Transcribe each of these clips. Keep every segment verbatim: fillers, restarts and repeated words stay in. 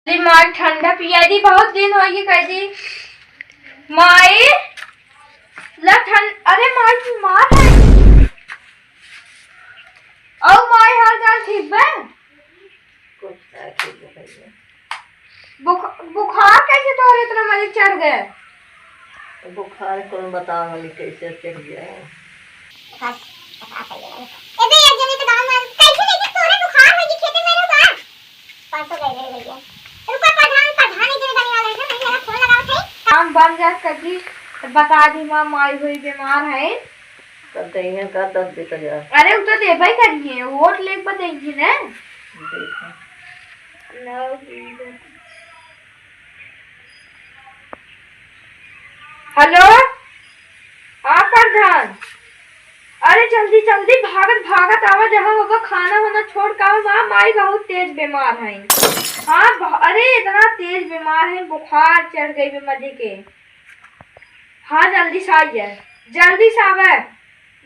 अरे माई, ठंडा पिया दी, बहुत दिन होइ गए कह दी। माई, ला ठंड, अरे माई, बीमार है। और माई, हाल चाल ठीक बा? कुछ ना ठीक है भैया। बुख-, बुखार कैसे तोहरे इतना मजे चढ़ गए? बुखार कौन बताओ वाली कैसे चढ़ गया? बुखार, बुखार चढ़ गया। ए बे, एक जने के गाँव में कैसे, कैसे तोरे बुखार होइ कि खेते में रहो का? परसों गए रहे भैया। रुको, प्रधान, प्रधान एक जने गाने वाला है ना, मैं जरा फोन लगावत है। काम बन जा सकी, बता दी माँ, माई हुई बीमार है। तब दइहन का दस बीस हजार? अरे, उ तो देबे करिए, वोट लेके बतइए ना। देखो। हेलो, हाँ प्रधान, अरे जल्दी जल्दी भागत भागत आवा, जहाँ होगा खाना वाना छोड़ के आवा, माँ, माई बहुत तेज बीमार है। हाँ, ब-, अरे इतना तेज बीमार है, बुखार चढ़ गई बे मजे के। हाँ, जल्दी से आ जाए, जल्दी से आवे,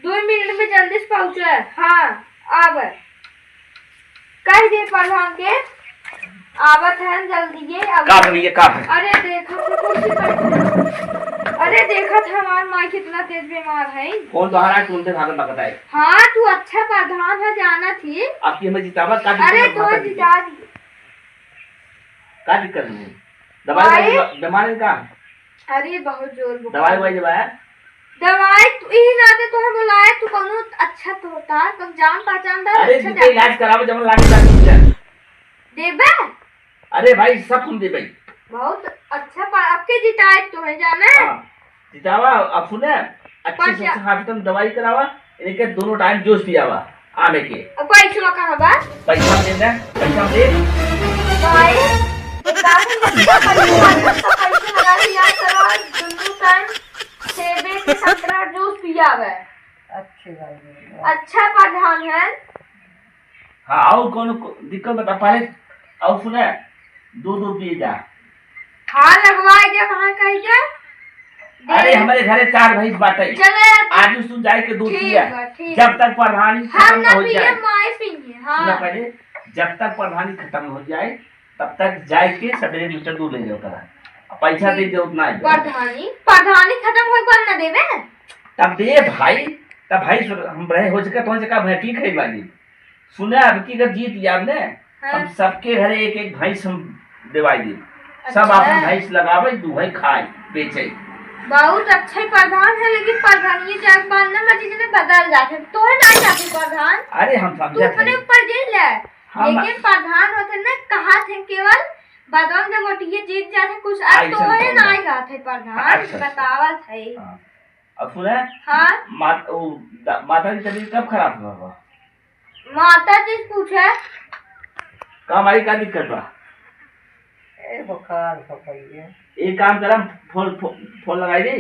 दो मिनट में जल्दी से पहुँचे। हाँ, आवे, कह दे प्रधान के, आवत है जल्दी ये, अब का भैया, का है? अरे देखो तो कुर्सी पर, अरे देखत हमार माई कितना तेज बीमार है। कौन तोहरा तुमसे भागत बकत है? हाँ, तू अच्छा प्रधान है, जाना थी। आपकी हमें जितावा, का अरे दिक्कत तो माता जी? जिता दी। का दिक्कत है? दवाई भाई। वाई बीमार है का? अरे बहुत जोर बुखार। दवाई वाई जब आया? दवाई तू इही नाते तोहे बुलाए, तू कौनो अच्छा तो होता, कम जान पहचान दा, अरे अच्छा तू तो जान। इलाज करावे, जब लागे ता ठीक है। देबे? अरे भाई, सब हम देबे। बहुत अच्छा पा-, आपके जिताए तोहे जाने। हाँ, जितावा, अब सुने, अच्छे से पहुँचा। अच्छा हाथ दवाई करावा, इनके दोनों टाइम जूस पियावा। आमे के। अब पैसवा कहाँ बा? पैसा दे दे, पैसा दे। भाई, बता दे, बच्चा पैसा मांगत तो पैसा लगा के इलाज करवा, दुनू टाइम सेबे के संतरा जूस पियावे। अच्छे भाई, वाह। अच्छा प्रधान है। हाँ, और कौन को-, दिक्कत बता पाए? और सुने, दो दो पिए जा। हाँ, लगवा दे, वहाँ कह दे। अरे, दे। हमरे घरे चार भैंस बाटे। चले आ। आज तू जाए के दूध ठीक पिया। बा, ठीक जब बा। तक प्रधानी हम खत्म ना हो पिए, जाए। माई पिए, हाँ। सुना पहले, जब तक प्रधानी खत्म हो जाए, तब तक जाए के सवेरे लीटर दूध ले जाओ करा। अब पैसा दे दे उतना ही। प्रधानी, प्रधानी खत्म होए पर ना देवे? तब दे भाई, तब भाई सुन, हम रहे हो सके तो सका भाई ठीक है बाजी। सुने, अब की अगर जीत गया ने, हाँ। हम सबके घरे एक एक भैंस हम देवाई दी। सब अच्छा। आपन भैंस लगावे, दुहे, खाए, बेचे। बहुत अच्छे प्रधान है, लेकिन प्रधान ये जग बांध ना मर्जी से बदल जाते, तोहे ना जाते प्रधान। अरे हम तू समझत अपने हई। ऊपर जी ले, हम लेकिन प्रधान होते ना कहा थे केवल बदन जब वोटिये जीत जाते कुछ, अब ऐसन तोहे कौन ना बात? जाते प्रधान, अच्छा, अच्छा। बतावत है। हाँ। अब सुने, हाँ। मात-, ओ, दा-, माता जी तबीयत कब खराब हुआ बा? माता जी से पूछे। का माई, का दिक्कत बा? ए, बुखार हो गई है। एक काम करम, फोन, फो-, फोन लगाई दे।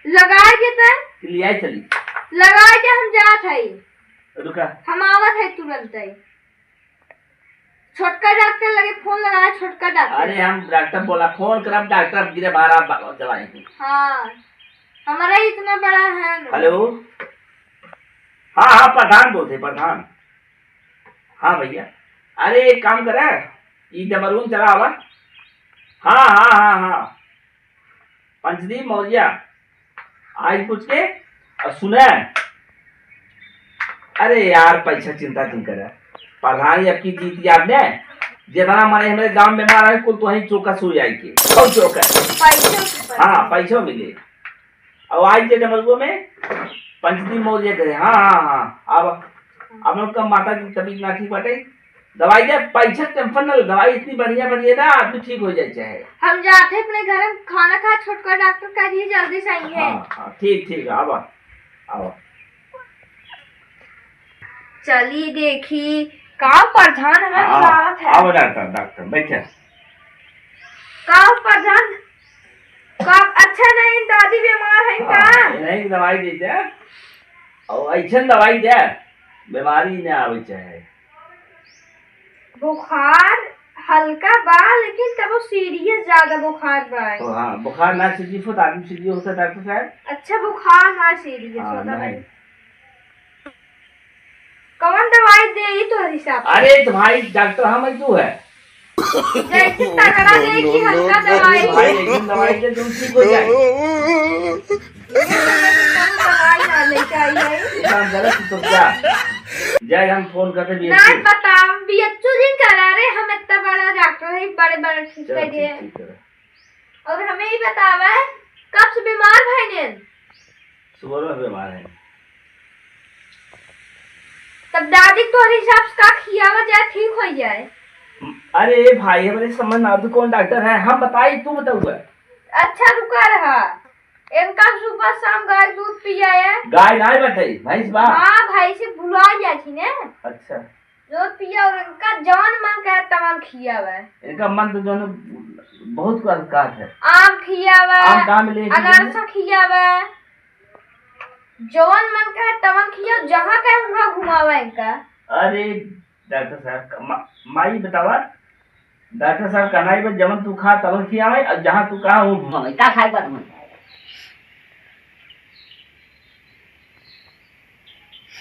लगाई दे ते। कि लियाई चली? लगाई दे, हम जात हई। रुका। हम आवत हई तुरंत हई। छोटका डॉक्टर लगे फोन लगाया, छोटका डॉक्टर। अरे हम डॉक्टर बोला, फोन करब, डॉक्टर गिरे बाहर, आप बा-, चलाएंगे। हाँ, हमारा इतना बड़ा है ना। हेलो। हाँ, हाँ, प्रधान बोलते, प्रधान। हाँ भैया, अरे एक काम करे, ई डमरू में चला आवा। हाँ, हाँ, हाँ, हाँ, पंचदीप मौर्या, आज पूछ के और सुने। अरे यार, पैसा चिंता तुम करे, प्रधान अब की जीत याद ने, जितना माने हमारे गांव में मारा है, कुल तो वहीं चौका सो जाए के, सब चौका। पैसों के पैसा। हाँ, पैसों मिले। अब आई जे डमरुआ में पंचदीप मौर्य गए। हाँ, हाँ, हाँ। अब, अब उनका माता जी तबीयत ना ठीक बाटे। दवाई दे, पैसा टेंशन ना ले, दवाई इतनी बढ़िया, बढ़िया ना, आदमी ठीक हो जाए चाहे। हम जाते अपने घर में खाना खा, छोटका डॉक्टर कह दिए जल्दी से आई है। हाँ, हाँ, ठीक, ठीक, आवा, आवा। चली देखी, का प्रधान हमें हाँ, बुलावत है। आवा डॉक्टर, डॉक्टर, बैठे। का प्रधान, का अच्छा नहीं, दादी बीमार है का? हाँ, नहीं दवाई दे दे। और ऐसन दवाई दे, बीमारी ना आवे चाहे। बुखार हल्का बा, लेकिन तबो सीरियस ज्यादा बुखार बा। ओ हाँ, बुखार ना सीरियस हो, तो आदमी सीरियस होता डॉक्टर साहब। अच्छा, बुखार ना सीरियस हाँ, होता नहीं। भाई। कौन दवाई दे ई तोहर हिसाब से? अरे तो भाई, डॉक्टर हम ही तू है। जैसे तगड़ा नहीं कि हल्का दवाई। भाई, एक दिन दवाई दे, तुम ठीक हो जाए। ये तो मैं कम दवाई ना लेके आई है। एक काम करो, तू तो क्या? जाए, हम फोन करते भी ना। बताओ, बीएचओ जिन करा रहे, हम इतना बड़ा डॉक्टर है, बड़े बड़े ठीक चलो, कर दिए। ठीक, ठीक है। और हमें ही बतावा है, कब से बीमार भइने? सुबह में बीमार है। तब दादी तोहरे हिसाब से का खियावा जाए, ठीक हो जाए? अरे भाई, हमरे समझ ना, तू कौन डॉक्टर है, हम बताई, तू बताऊआ। अच्छा, रुका रहा। इनका सुबह शाम गाय दूध पियाए। गाय नाय बटे, भैंस बा। हाँ, भैंस भुला जाती ने। अच्छा। दूध पिया और इनका जवन मन करे तवन खियावे। इनका मन तो जवन बहुत कुछ कहत है। आम खियावे, आम कहाँ मिले? अनारसा खियावे, जवन मन करे तवन खियावे, जहाँ कहे वहाँ घुमावे इनका। अरे डॉक्टर साहब, मा-, माई बतावा, डॉक्टर साहब कहना है, बस जवन तू खा तवन खियावे, और जहाँ तू कहा वो घुमावे। का खाए बा तुम्हें?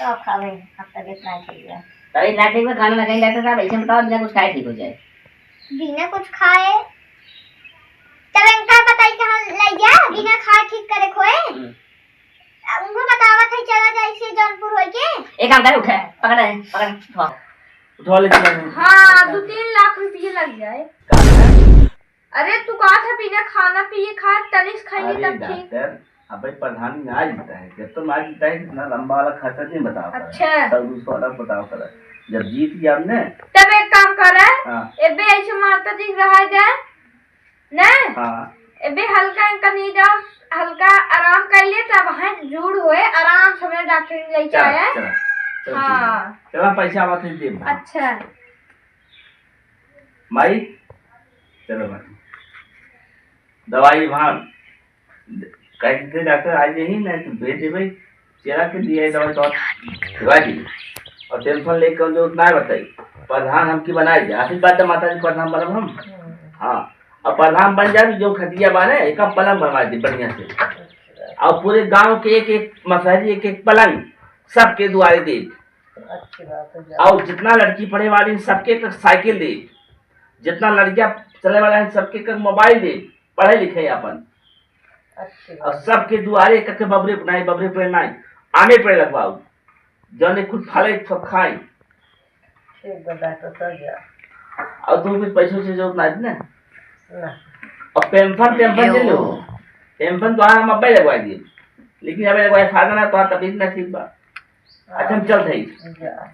का खावे? अब तबीयत ना ठीक है। तबीयत ना ठीक में खाना ना खाई डॉक्टर साहब, ऐसे बताओ बिना कुछ खाए ठीक हो जाए। बिना कुछ खाए? तब इनका बताई कहाँ ले जा, बिना खाए ठीक करे खोए? हम्म। अब उनको बतावत है, चला जाए से जौनपुर होई के। एक काम करे, उठे, पकड़ रहे, पकड़, उठा। उठा ले, चला। हाँ, दो तीन लाख रुपये लग जाए। का है? अरे, तू कहा था बिना खाना पिए खा, तनिस खाई अरे तब ठीक। डॉक्टर, अबे प्रधानी ना जीता है, जब तो ना जीता है, इतना लंबा वाला खर्चा नहीं बताओ करा। अच्छा। सब दूसरा वाला बताओ करा। जब जीत गया हमने। तब एक काम करे, हाँ। एबे ऐसे माता जी रहा जाए, ना? हाँ। एबे हल्का इनका नींद आओ, हल्का आराम कर लिए, तब वहाँ जूड़ हुए, आराम से मेरे डॉक्टर ने लेके चल, आया। चल, चल, ठीक है। हाँ। चला, पैसा आवत है, दे। अच्छा। माई, चलो भाई। दवाई भान, कह दे डॉक्टर, आज यही नहीं तो भेज देबे। चला के दिया है दवाई तो दिवा दी। और टेंशन लेके कौन जरूरत ना बताई। प्रधान हमकी बनाए दे। आशीर्वाद दे माता जी, प्रधान बनब हम। हाँ, और प्रधान बन जाए, जो खटिया बाने, एक पलंग बनवा दी बढ़िया से। और पूरे गांव के एक एक मसहरी, एक एक पलंग, सबके दुआरे दे। अच्छी बात है, जा। और जितना लड़की पढ़े वाली, सबके एक साइकिल दे। जितना लड़कियां चले वाला है, सबके एक मोबाइल दे, पढ़े लिखे अपन। अच्छी और बात। सबके दुआरे एक एक बबरे बनाए, बबरे पेड़ नाई, आमे पेड़ लगवाओ, जौने खुद फले, सब खाए। ठीक बा, डॉक्टर साहब, जा। और तुम कुछ पैसों से जरूरत ना है ना? ना। और पेंशन, पेंशन दे लो। पेंशन तो हम अब्बे लगवा दिए, लेकिन अबे लगवाए फायदा ना, तो तबीयत ना ठीक बा। अच्छा, हम चलत हई। जा।